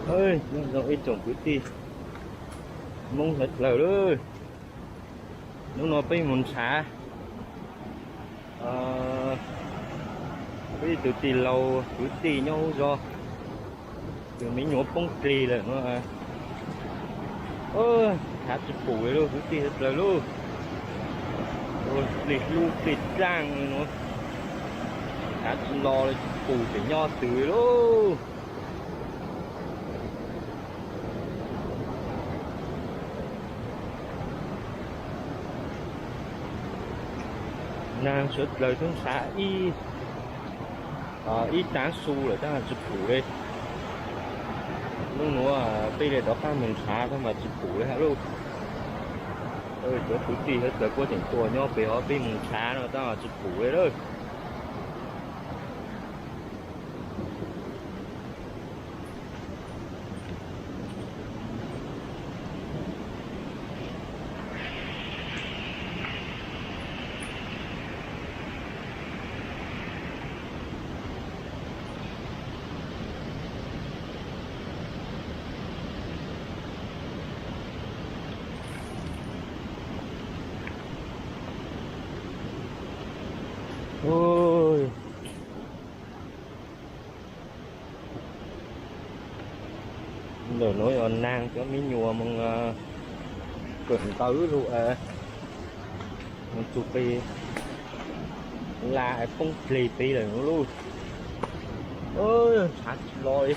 Nyob zoo ib tsoom kwv tij Hmoob sawv dlawg lauj. Hnub no peb mus ntshav, peb ib tug tij laug kwv tij nyob hauv zos, tus me nyuam poob plig lawm no. Ntshav tsis pum li lauj kwv tij sawv dlawg lauj. Ua plig hlub plig dlaaj li no, ntshav tsis los li tsis pum pem nyob twg li lauj. Naag sawv dlawg tub ntshav ib, ib taav su lawm tab tsis pum li. Hnub nuav peb li rov qaab moog ntshav tab mas tsis pum li hab lauj. Cov kwv tij sawv dlawg puab tseem tuaj nyob pem hov, peb moog ntshav no tab mas tsis pum li lawm. Ntawm nuav yog naag cov me nyuam moog kawm ntawv lug, moog txug peg la poob plig peg lawm lauj. Ntshav tsis los li.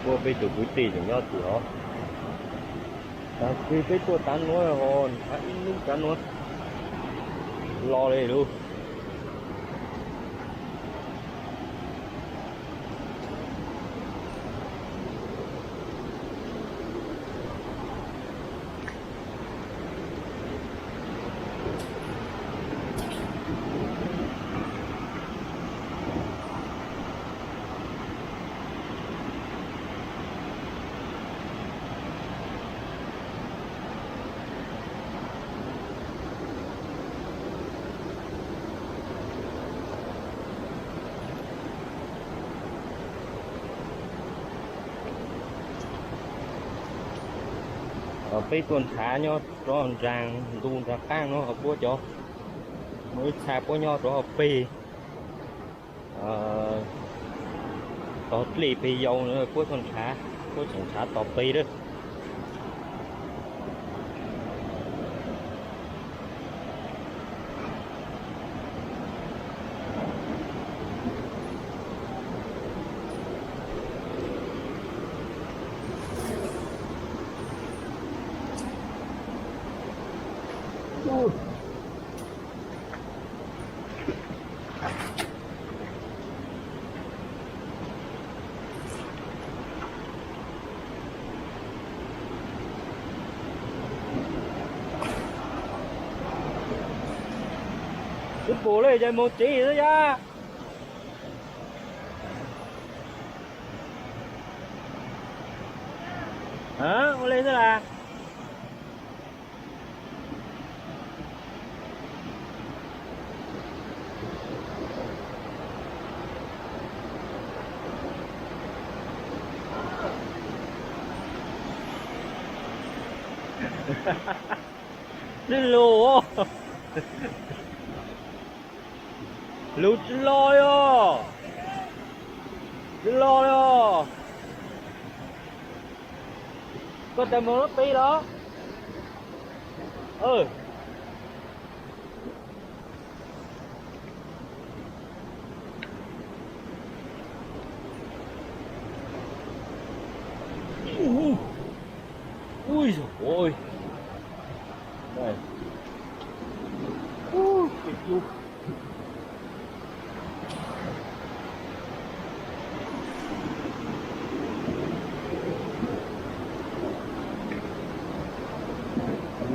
Puab peb tug kwv tij tseem nyob tim hov. Taag kig peb tuaj tav nuav ho ntshav ib nub tav nuav los li lauj. Peb tuaj ntshav nyob rov nraag ntu nraag qaab no, puab cov muaj ib txha puab nyob rov peg tog dlej peg yau, puab tuaj ntshav, puab tseem ntshav tos peg lawm. Tsis pum li ces moog tsev xwb yom. Ua li xwb las. Tsis lug, lug tsis los li os. Tsis los li os. Koj tas moog lub peb los? Ui, ui,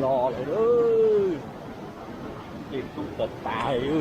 los lawm, ces tub tas tas li.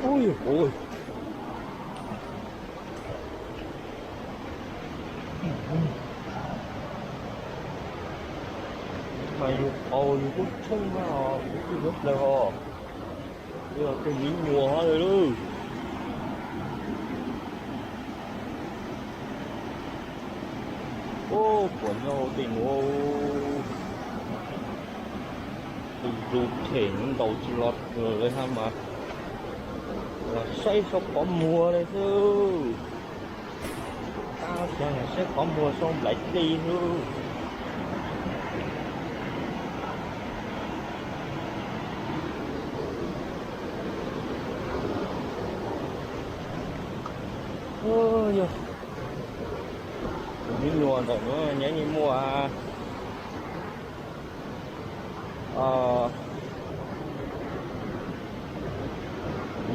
Ui, ui. Mas yus qau yus kuj tshoob na, yus kuj yuav plaws os. Yog tej miv nyuas hov lawm lauj. Ub, puas nyob hauv tej nuav, tus zus them ntaus tsis los lawm hab mas, los saib sau qhov muag li xwb. Tab sis saib qhov muag sau nplaim dlej xwb. Yog miv nyuas ntawm nuav nyob nyuag muaj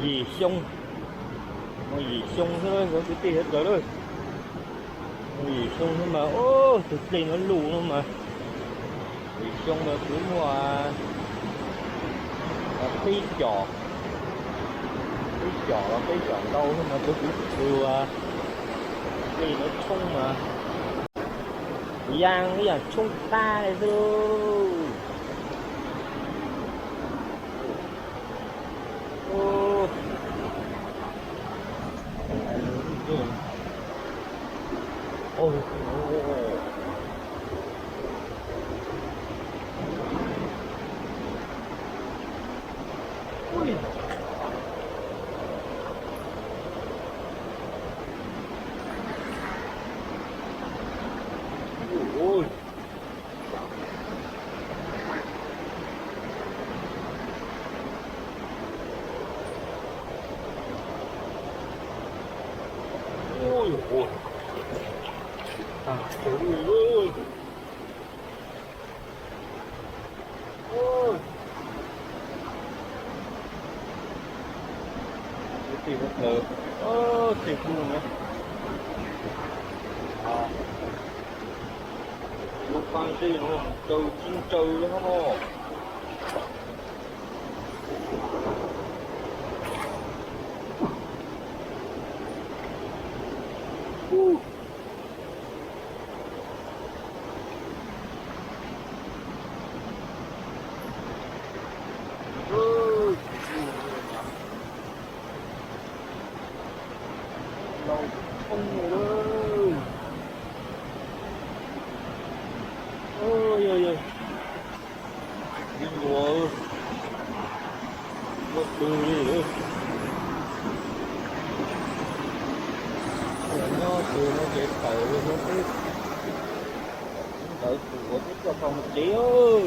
yim xyoo, muaj yim xyoo xwb cov kwv tij sawv daws lauj. Muaj yim xyoo xwb mas, ub, tus dlej nuav luj no mas, yim xyoo mas kuv muaj peb com, peb com los peb com ntau xwb mas cov kwv tij uas dlej nuav tshoob mas yaa ib yaam tshoob tag li xwb lauj. Tej hlub na, lub qab zeb no ntsawg tsis ntsawg li hab no. Laus thoob li. Yog, yog, ib luag muaj twg li. Nyob twg no ces tawm li no xwb. Ntawd tus ua teb coj tau mus tsev.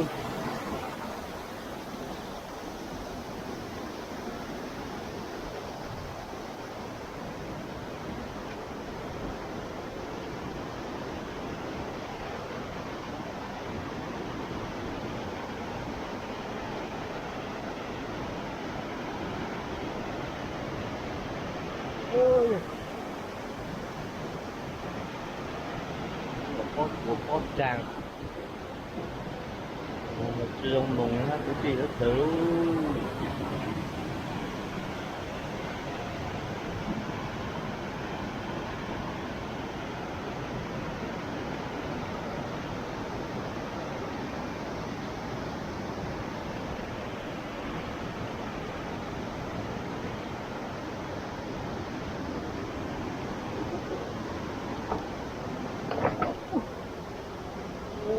Pob tsuas pob tsaag, moog mas tsis zoo moog hab kwv tij sawv daws.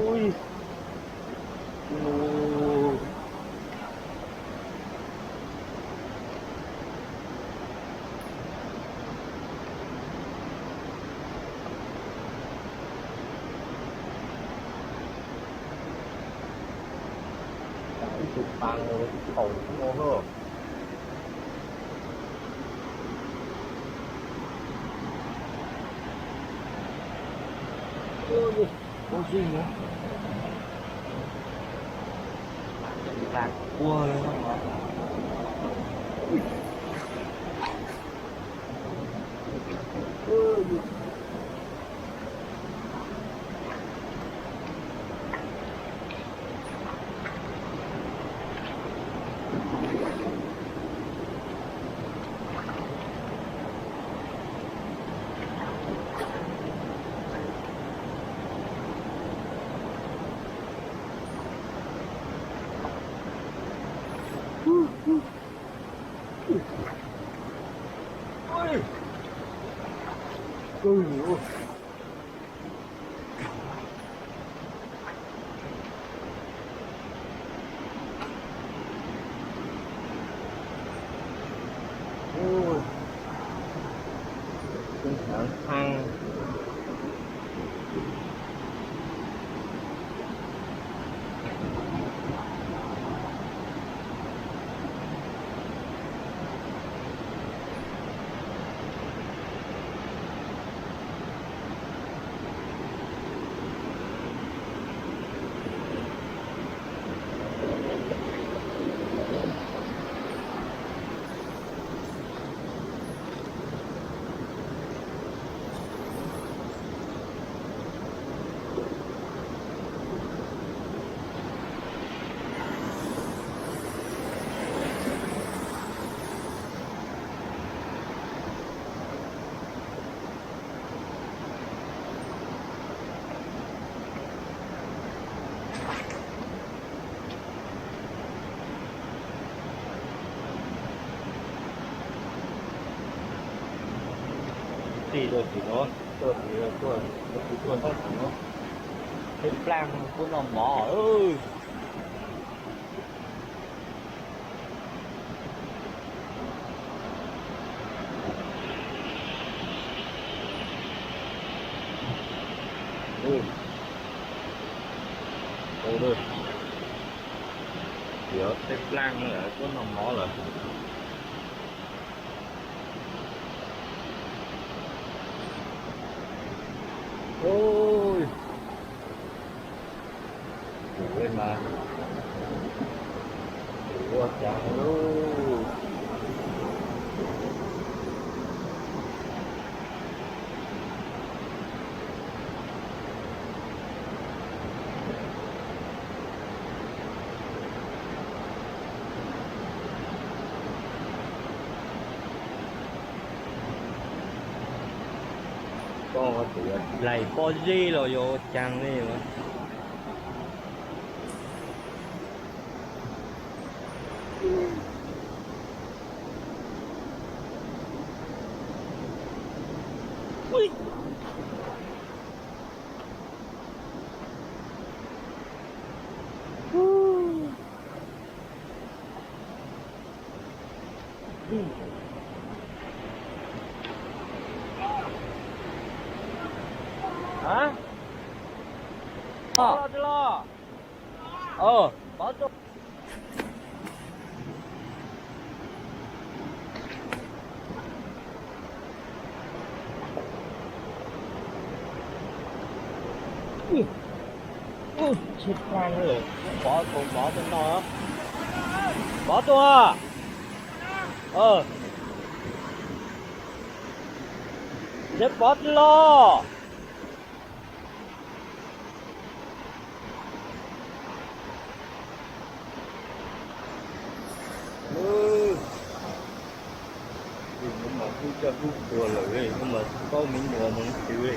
Ui, ib tug pas thaum no. Ua zig no, lag ua li no. Tij tuaj tim no, tuaj tim no, tuaj, tuaj tim no, peb plaaj kuj noj mov. Yuav tej plaag lawm, tuaj noj mov lawm. Tus mas ua cas lauj. Koj tus lais pob zeb los yog ua caag li. Tsheb plaag lawm, pov tus mov tuaj noj. Pov tus, tsheb pov tij los. Hnub mas hlub coj hlub tuag lawm, hnub mas paub me nyuam mus twg li.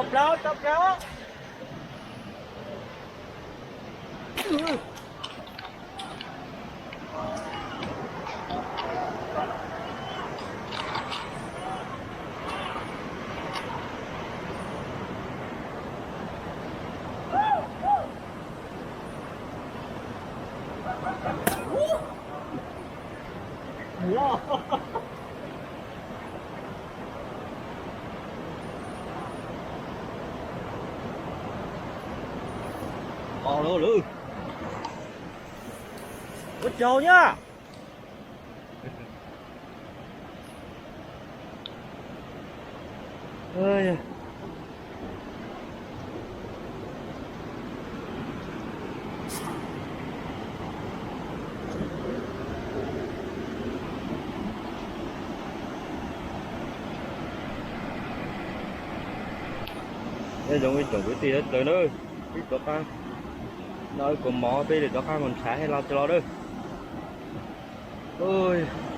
Plaub, rau plaub. Ua tsaug nyab. Nyob zoo ib tsoom kwv tij sawv daws na, peb rov qab, no kuv mov peb rov qab mus nrhav hais los tsis los lawm.